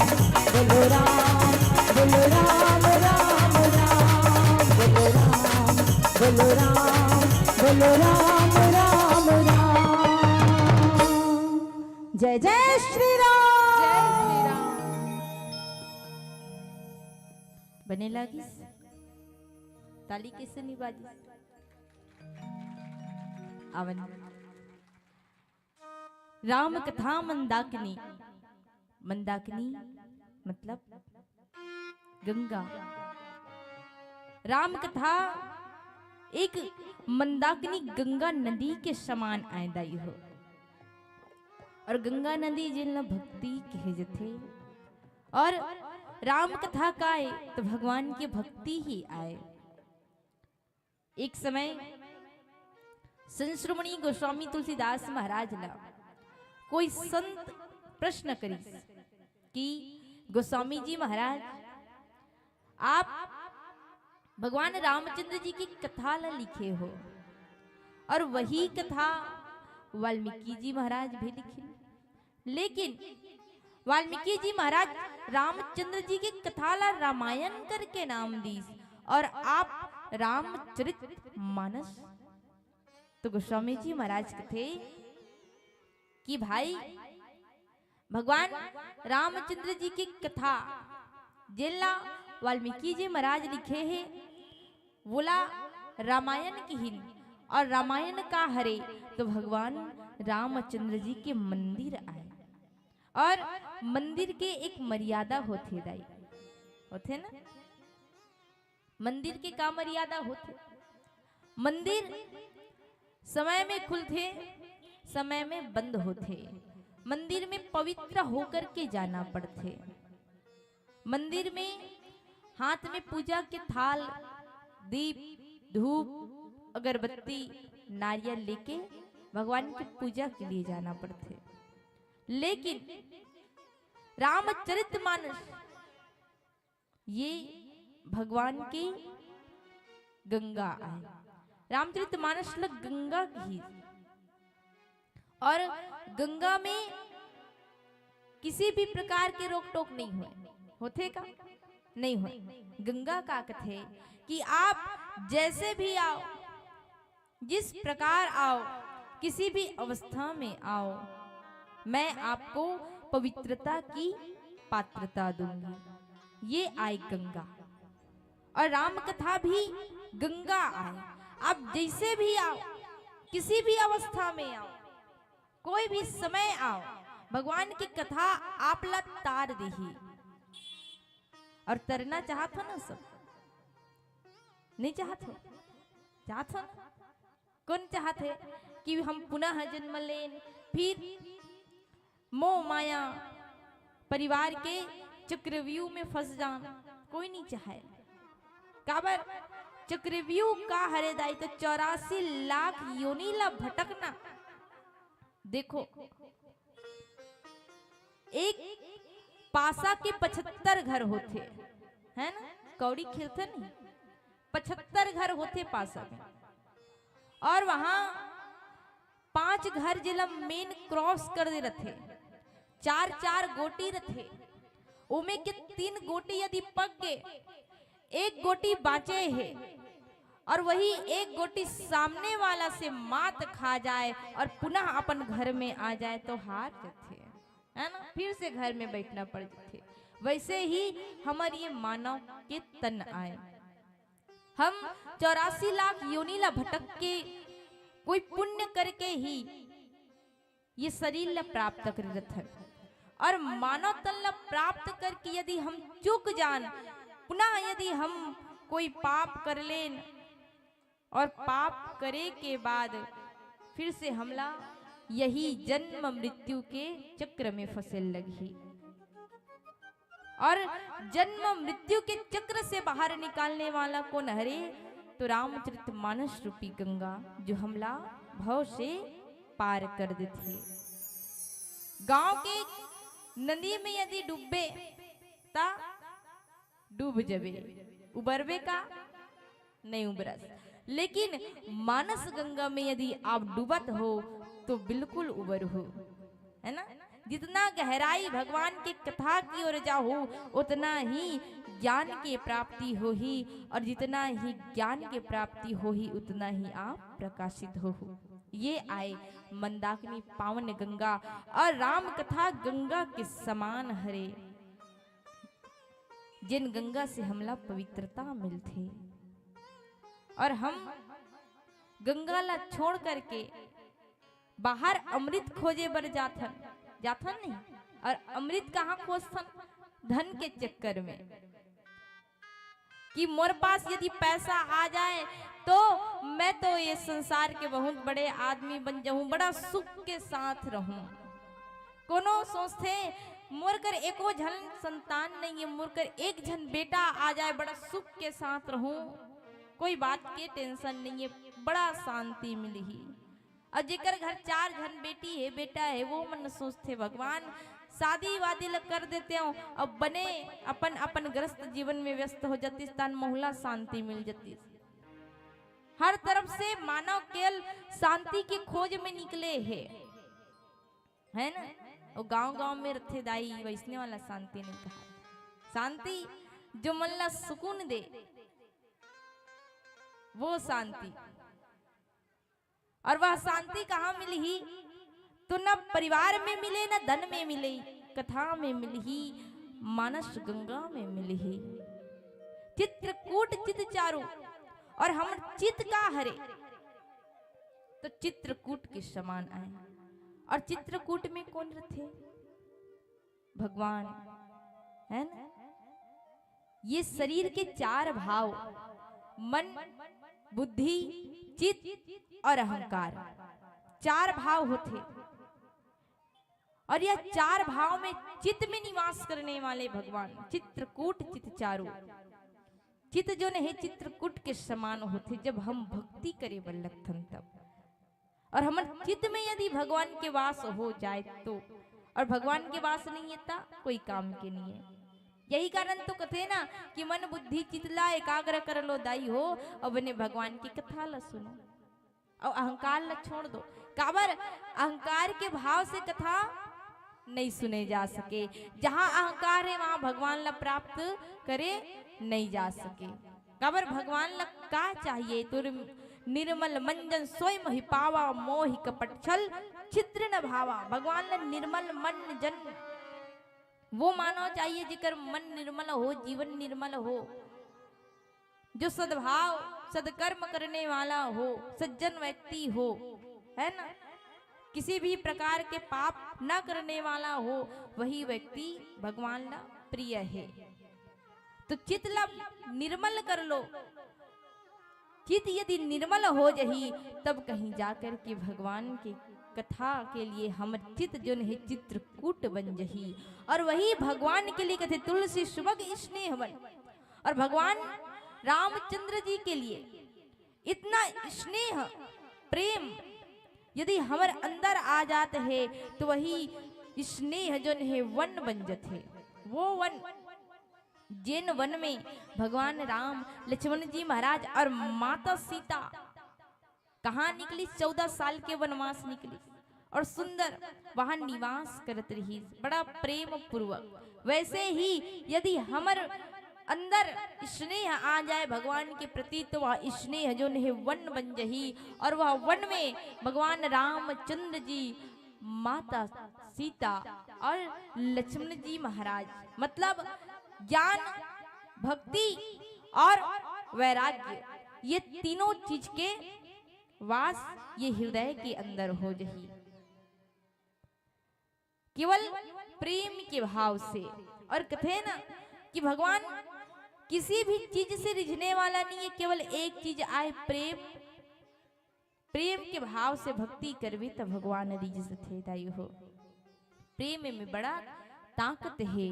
बोलो राम, बोलो राम, राम, राम। बोलो राम, बोलो राम, बोलो राम, राम, राम। जय जय श्री राम। जय श्री राम। बने लागिस, ताली कइसे नइ बाजिस? आवन। राम कथा मंदाकिनी। मंदाकिनी मतलब गंगा। राम कथा एक मंदाकिनी गंगा नदी के समान आय दाई हो। और गंगा नदी जेन ला भक्ति कहे जथे। और राम कथा का आय तो भगवान के भक्ति ही आय। एक समय संत शिरोमणि गोस्वामी तुलसीदास महाराज ला कोई संत प्रश्न करिस कि गोस्वामी जी महाराज, आप भगवान रामचंद्र जी की कथा ला लिखे हो और वही कथा वाल्मीकि जी महाराज भी लिखिन। लेकिन वाल्मीकि जी महाराज रामचंद्र जी की कथा ला रामायण करके नाम दीस और आप रामचरित मानस। तो गोस्वामी जी महाराज कथे कि भाई, भगवान रामचंद्र जी की कथा जेला वाल्मीकि जी महाराज लिखे हे, वोला रामायण किहिन। और रामायण का हरे तो भगवान रामचंद्र जी के मंदिर आय। और मंदिर के एक मर्यादा होथे दाई, होथे ना? मंदिर के का मर्यादा होथे? मंदिर समय में खुलथे, समय में बंद होथे। मंदिर में पवित्र होकर के जाना पड़थे। मंदिर में हाथ में पूजा के थाल, दीप, धूप, अगरबत्ती, नारियल लेके भगवान की पूजा के लिए जाना पड़थे। लेकिन रामचरित मानस ये भगवान के गंगा आय। रामचरित मानस ल गंगा कही। और गंगा में किसी भी प्रकार के रोक टोक नहीं होय। होथे का? नहीं होय। गंगा का कथे कि आप जैसे भी आओ, जिस प्रकार आओ, किसी भी अवस्था में आओ, मैं आपको पवित्रता की पात्रता दूंगी। ये आय गंगा। और राम कथा भी गंगा आय। आप जैसे भी आओ, किसी भी अवस्था में आओ, कोई भी समय आओ, भगवान की कथा आप ला तार देही। और तरना चाहत हो ना सब? नहीं चाहत हो? चाहत हो ना? कौन चाहत है कि हम पुनः जन्म लेन, फिर मोह माया परिवार के चक्रव्यूह में फंस जान? कोई नहीं चाहे। काबर? चक्रव्यूह का हरे दाई? तो चौरासी लाख योनि ला भटकना। देखो, एक पासा के पचहत्तर घर होथे, है ना? कौड़ी खेलथे नहीं, पचहत्तर घर होथे पासा में। और वहां पांच घर जेला मेन क्रॉस कर दे रथे, चार चार गोटी रथे, ओमे के तीन गोटी यदि पक गे, एक गोटी बांचे हे और वही एक गोटी सामने वाला से मात खा जाए और पुनः अपन घर में आ जाए तो हार जथे, है ना? फिर से घर में बैठना पड़ जथे। वैसे ही हमर ये मानव के तन आए, हम चौरासी लाख योनि ला भटक के कोई पुण्य करके ही ये शरीर ला प्राप्त कर रथन। और मानव तन ला प्राप्त करके यदि हम चूक जान, पुनः यदि हम कोई पाप कर लेन और पाप करे के बाद फिर से हमला यही जन्म मृत्यु के चक्र में फंसे लगही। और जन्म मृत्यु के चक्र से बाहर निकालने वाला कौन हरे? तो रामचरित मानस रूपी गंगा, जो हमला भव से पार कर देथे। गांव के नदी में यदि डूबे ता डूब जबे, उबरबे का? नहीं उबरस। लेकिन मानस गंगा में यदि आप डूबत हो तो बिल्कुल उबर हो, है ना? जितना गहराई भगवान के कथा की ओर जाहू, उतना ही ज्ञान के प्राप्ति होही, और जितना ही ज्ञान के प्राप्ति होही, उतना ही आप प्रकाशित होहू। ये आए मंदाकिनी पावन गंगा, और राम कथा गंगा के समान हरे, जिन गंगा से हमला पवित्रता मिलथे। और हम गंगा ला छोड़ करके बाहर अमृत खोजे बर जाथन, जाथन नहीं, और अमृत कहाँ खोजथन? धन के चक्कर में, कि मोर पास यदि पैसा आ जाए तो मैं तो ये संसार के बहुत बड़े आदमी बन जाऊं, बड़ा सुख के साथ रहूं। कोनो सोचथे, मोर कर एको झन संतान नहीं है, मोर कर एक झन बेटा आ जाए, बड़ा सुख के साथ रहूं, कोई बात के टेंशन नहीं है, बड़ा शांति मिलही। और जेकर घर चार झन बेटी है, बेटा है, वो मन सोचथे, भगवान, शादी वादी ल कर देते हो, अब बने अपन अपन ग्रस्त जीवन में व्यस्त हो जातीस, तान मोहला शांति मिल जातीस। हर तरफ से मानव केवल शांति के खोज में निकले है, है ना? वो गांव गांव में रथे दाई, वैसने वाला शांति नहीं कहा। शांति जो मन ला सुकून दे, वो शांति। और वह शांति कहाँ मिलही? तो न परिवार में मिले, न धन में मिले, कथा में मिलही, मानस गंगा में मिलही। चित्रकूट चित चारू, और हमर चित का हरे? तो चित्रकूट के समान आए। और चित्रकूट में कौन रथे? भगवान, है ना? ये शरीर के चार भाव, मन, बुद्धि, चित्त और अहंकार, चार भाव होथे। और यह चार भाव में चित्त में निवास करने वाले भगवान चित्रकूट चित चारू। चित्त जो नहीं, चित्रकूट के समान होथे, जब हम भक्ति करे बर लगथन तब। और हमर चित्त में यदि भगवान के वास हो जाए तो, और भगवान के वास नहीं है ता कोई काम के नहीं है। यही कारण तो कथे ना कि मन बुद्धि चित ला एकाग्र कर लो दाई हो, और बने भगवान की कथा ला सुनो, और अहंकार ला छोड़ दो। काबर? अहंकार के भाव से कथा नहीं सुने जा सके। जहां अहंकार है, वहां भगवान ला प्राप्त करे नहीं जा सके। काबर? भगवान ला का चाहिए? तो निर्मल मन जन सोई मोहि पावा, मोहि कपट छल छिद्र न भावा। भगवान ला निर्मल मन जन वो मानव चाहिए, जेकर मन निर्मल हो, जीवन निर्मल हो, जो सद्भाव, सद्कर्म करने वाला हो, सज्जन व्यक्ति हो, है ना, किसी भी प्रकार के पाप न करने वाला हो, वही व्यक्ति भगवान ला प्रिय है। तो चित ला निर्मल कर लो। चित यदि निर्मल हो जही, तब कहीं जाकर के भगवान के कथा के लिए हमर चित जोन है चित्रकूट बन जही। और वही भगवान के लिए कथे तुलसी सुभग स्नेह बन। और भगवान रामचंद्र जी के लिए इतना स्नेह, प्रेम यदि हमर अंदर आ जात है, तो वही स्नेह जोन हे वन बन जथे, वो वन, जेन वन में भगवान राम, लक्ष्मण जी महाराज और माता सीता कहाँ निकली, चौदह साल के वनवास निकली और सुंदर वहां निवास करत रही, बड़ा प्रेम पूर्वक। वैसे ही यदि हमर अंदर स्नेह आ जाए भगवान के प्रति, तो वह स्नेह जोन हे वन बन जही और वह वन में भगवान रामचंद्र जी, माता सीता और लक्ष्मण जी महाराज, मतलब ज्ञान, भक्ति और वैराग्य, ये तीनों चीज के वास ये हृदय के अंदर हो जही, केवल प्रेम के भाव से। और कथे ना कि भगवान किसी भी चीज से रिझने वाला नहीं है, केवल एक चीज आए, प्रेम। प्रेम के भाव से भक्ति करबे त भगवान रिझ जथे दाई हो। प्रेम में बड़ा ताकत हे।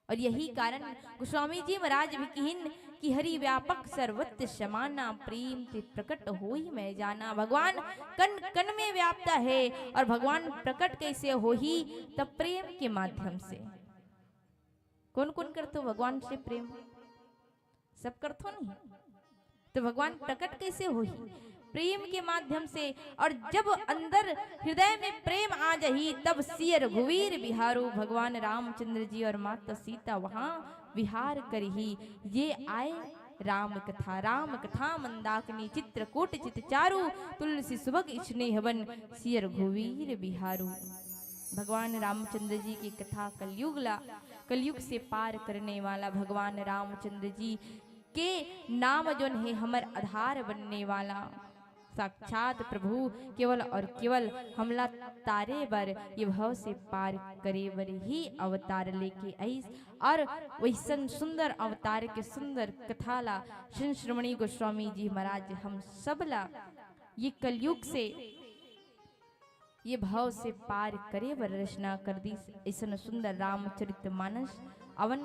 और यही कारण गोस्वामी जी महाराज भी किहिन कि हरि व्यापक सर्वत्र समाना, प्रेम ते प्रकट होई मैं जाना। भगवान कण कण में व्याप्त हे और भगवान प्रकट कैसे होही? तब प्रेम के माध्यम से। कोन कोन करथो भगवान से प्रेम? सब करथो नहीं? तो भगवान प्रकट कैसे होही? प्रेम के माध्यम से। और जब अंदर हृदय में प्रेम आ जही, तब सिय रघुवीर बिहारू, भगवान रामचंद्र जी और माता सीता वहां विहार करही। ये आए राम कथा। राम कथा मंदाकिनी, चित्रकूट चित चारू, तुलसी सुभग स्नेह वन, सिय रघुवीर बिहारू। भगवान रामचंद्र जी की कथा कलयुग ला, कलयुग से पार करने वाला भगवान रामचंद्र जी के नाम जोन हे हमर आधार बनने वाला साक्षात प्रभु, केवल और केवल हमला तारे बर, ये भव से पार करे बर ही अवतार लेके आइस। और वैसन सुंदर अवतार के सुंदर कथा ला श्री शिरोमणि गोस्वामी जी महाराज हम सब ला ये कलयुग से ये भव से पार करे बर रचना कर दीस। ऐसन सुंदर रामचरित मानस अवन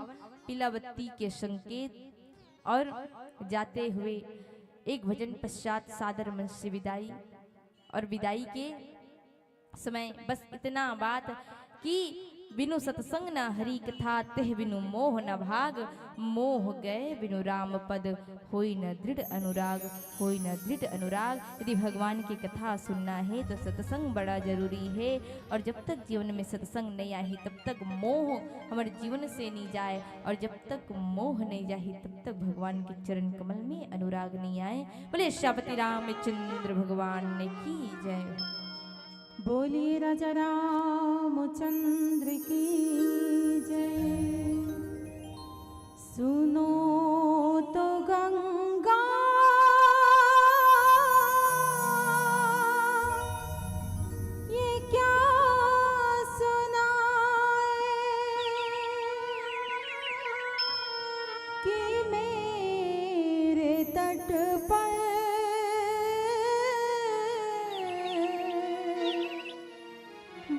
पीला बत्ती के संकेत। और जाते हुए एक भजन पश्चात सादर मन से विदाई। और विदाई के समय बस इतना बात कि बिनु सत्संग न हरि कथा, तेह बिनु मोह न भाग, मोह गए बिनु राम पद, होई न दृढ़ अनुराग, होई न दृढ़ अनुराग। यदि भगवान की कथा सुनना हे तो सत्संग बड़ा जरूरी हे। और जब तक जीवन में सत्संग नहीं आही, तब तक मोह हमर जीवन से नहीं जाए, और जब तक मोह नहीं जाही, तब तक भगवान के चरण कमल में अनुराग नहीं आए। बोले श्यामपति रामचंद्र भगवान की जय। बोलिए राजा रामचंद्र की जय। सुनो तो गंगा, ये क्या सुनाए कि मेरे तट पर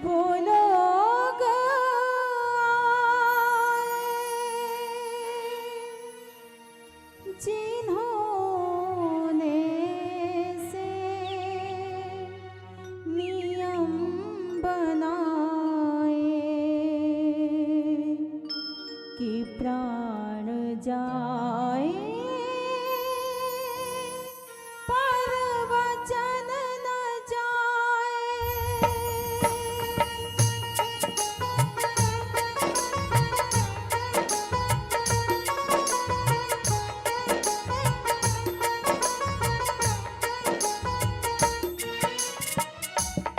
वो लोग आए, जिन्होंने से नियम बनाए कि प्राण जाए, पर वचन न जाए।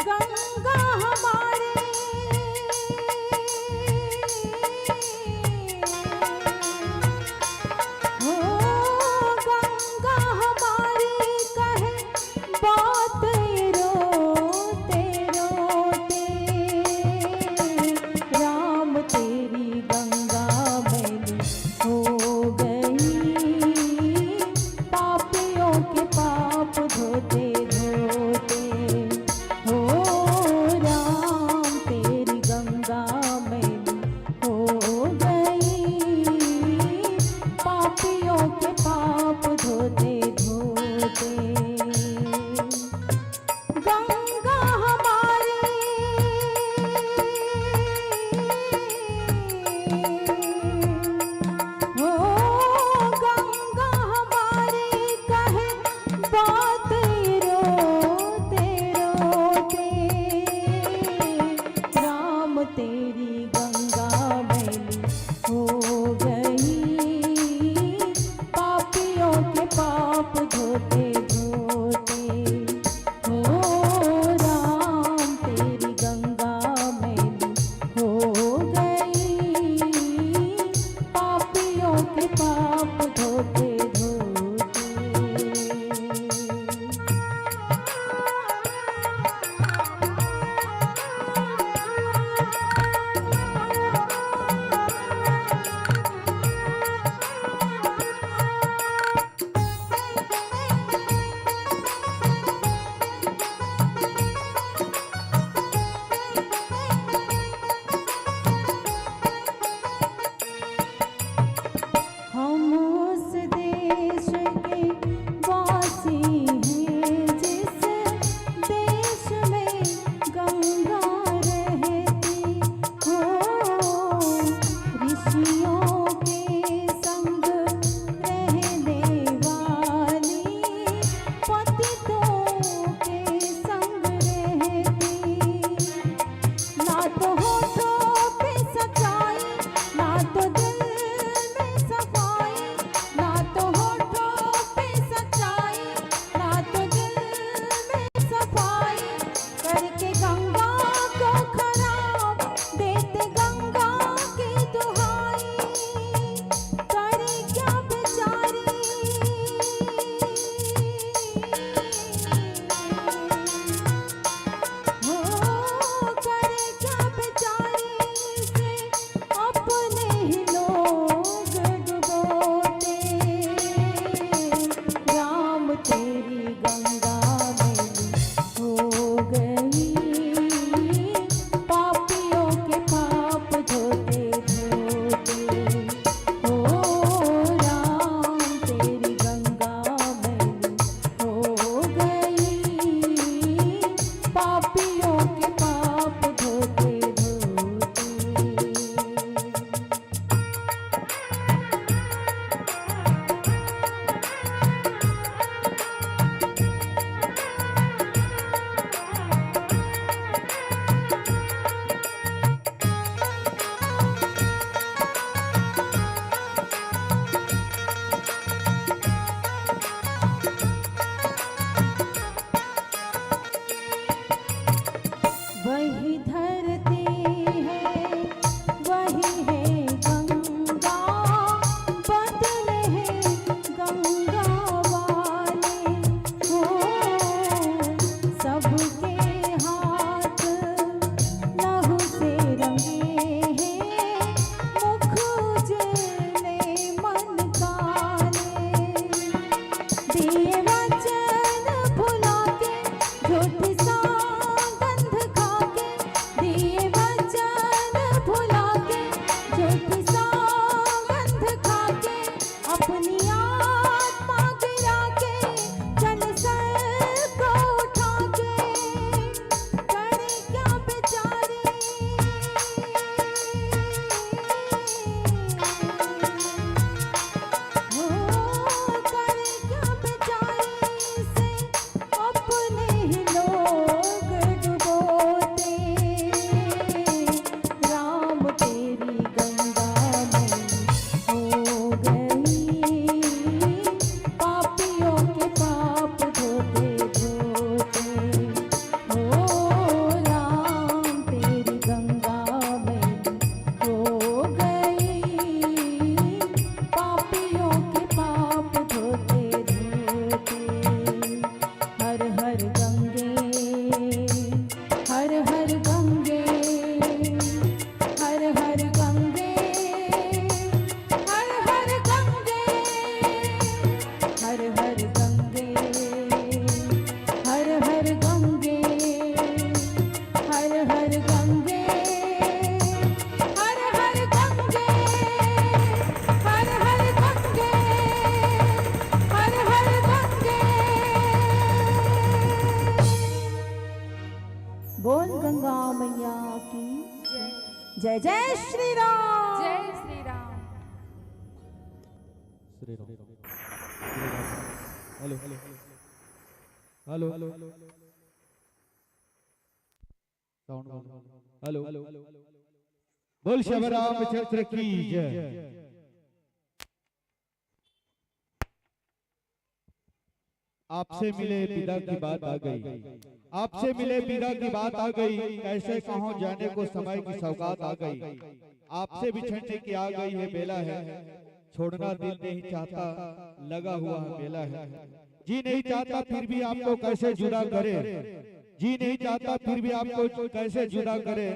गंगा हमारे तेरी गंगा मैली हो गई, पापियों के पाप धोते धोते। हो राम, तेरी गंगा मैली हो गई, पापियों के पाप धोते धोते। हम उस देश के वासी हैं जिस देश में गंगा रहती हो, ऋषियों के संग रहने वाली, पतितों के संग रहती। ना तो होठों पे सच्चाई, ना तो दिल में सफाई, ना तो होठों पे सच्चाई, ना तो दिल में सफाई, करके गंगा को खराब, देते गंगा की दुहाई, करे क्या बेचारी। हो, करे क्या बेचारी से अपने ही लोग डुबोते। राम, तेरी गंगा मैली हो गई, पापियों के पाप धोते धोते। हो राम, तेरी गंगा मैली हो गई, पापियों के पाप धोते धोते। वही धरती है, वही है गंगा, बदले हैं गंगा वाले। हो, सबके हाथ लहू से रंगे हैं, मुख उजले मन काले। दिए वचन भुला के, झूठी सौगंध खा के, दिए वचन भुला के, झूठी सौगंध खा के, अपनी आत्मा गिरा के, जल सर को उठा के, करे क्या बेचारी। हो, करे क्या बेचारी से अपने ही लोग डुबोते। राम, तेरी गंगा मैली हो गई, पापियों के पाप धोते धोते। हो राम, तेरी गंगा मैली हो गई, पापियों के पाप धोते धोते। हर हर गंगे, हर हर गंगे, हर हर गंगे, हर हर गंगे, हर हर गंगे, हर हर गंगे, हर हर गंगे, हर हर गंगे, हर हर गंगे, हर हर गंगे। बोल गंगा मैया की जय। जय जय श्री राम। जय Shri Ram. Shri Ram. Hello, hello, hello. Sound वाला। हेलो। बोल श्री रामचंद्र की जय। आपसे मिले विदा की बात आ गई, आपसे मिले विदा की बात आ गई, कैसे कहूँ जाने को समय की सौगात आ गई। आपसे बिछड़ने की आ गई है बेला है, छोड़ना दिल नहीं चाहता, लगा हुआ है मेला है। जी नहीं चाहता फिर भी आपको कैसे जुदा करे, जी नहीं चाहता फिर भी आपको कैसे जुदा करे।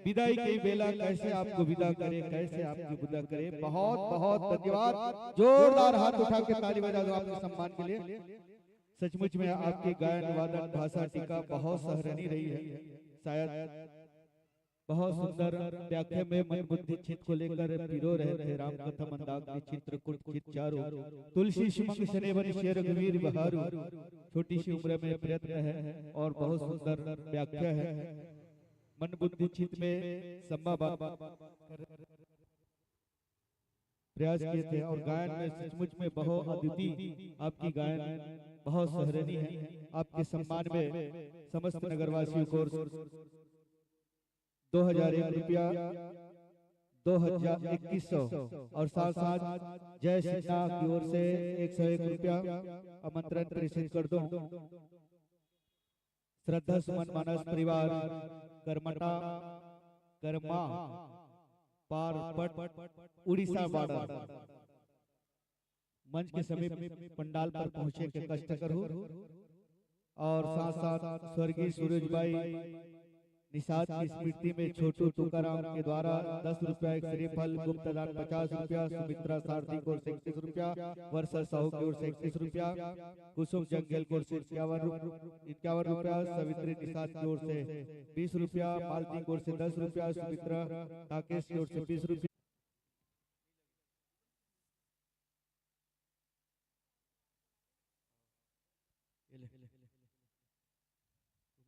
विदाई की बेला कैसे आपको विदा करे, कैसे आपकी विदा करे। बहुत बहुत धन्यवाद, जोरदार हाथ उठा के ताली बजा दो आपके सम्मान के लिए। सचमुच में आपकी गायन वादन भाषा टीका बहुत सराहनीय रही है। शायद बहुत सुंदर व्याख्या में मन बुद्धि चित्त को लेकर पिरो रहे थे राम कथा मंदाकिनी चित्रकूट चित चारु। तुलसी सुमंग सने बन शेर रघुवीर बहारू। छोटी सी उम्र में प्रयत्न है और बहुत सुंदर व्याख्या है। मन बुद्धि चित्त में सम्मा बाबा प्रयास किए थे और गायन में सचमुच में बहुत अद्वितीय आपकी गायन बहुत सराहनीय है। आपके सम्मान में समस्त नगरवासियों को दो हजार एक रुपया, दो हजार इक्कीस सौ और साथ साथ जय सिन्हा की ओर से एक सौ एक रुपया आमंत्रण प्रेषित कर दूं। श्रद्धा सुमन मानस परिवार, करमटा, करमा, पार पट, उड़ीसा बॉर्डर। मंच के समीप पंडाल पर पहुंचे के कष्ट करूं और साथ साथ स्वर्गीय सूरज भाई निषाद की स्मृति में छोटू तुकाराम के द्वारा दस रुपया, एक श्रीफल गुप्त दान पचास रुपया, सुमित्रा सारथी को इकतीस रुपया, वर्षा साहू की ओर से इकतीस रुपया, कुसुम जंगल की ओर से इक्यावन रुप-, इक्यावन रुपया, सावित्री निषाद की ओर से बीस रुपया, मालती की ओर से दस रुपया, सुमित्रा काकेश की ओर से बीस रुपया। ये ले। तुम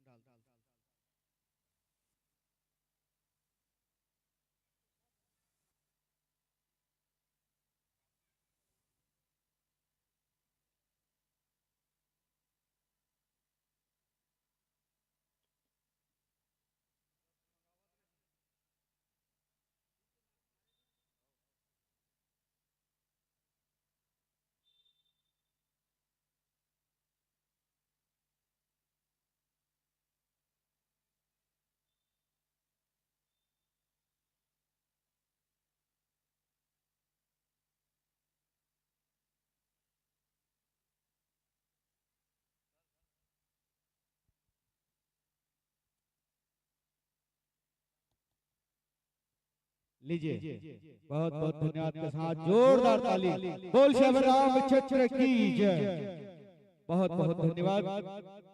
डाल दो। लीजिए, बहुत बहुत धन्यवाद के साथ जोरदार ताली। बोल श्री रामचंद्र की जय। बहुत बहुत धन्यवाद।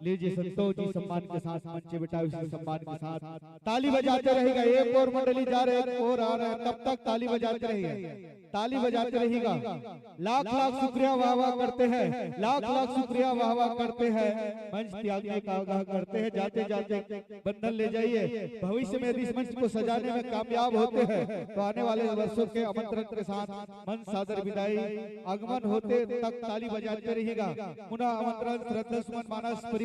लीजिए, संतोष जी सम्मान के साथ मंच पे बैठा, उसी सम्मान के साथ ताली बजाते रहेगा। एक और मंडली जा रहे हैं, एक और आ रहे हैं, तब तक ताली बजाते रहेगा, ताली बजाते रहेगा। लाख लाख शुक्रिया, वाह वाह करते हैं, लाख लाख शुक्रिया, वाह वाह करते हैं। मंच त्यागने का आग्रह करते हैं, जाते जाते बंधन ले जाइए। भविष्य में यदि इस मंच को सजाने में कामयाब होते हैं तो आने वाले वर्षों के आमंत्रण के साथ मंच सादर विदाई, आगमन होते तक ताली बजाते रहिएगा। पुनः आमंत्रण श्रद्धा सुमन मानस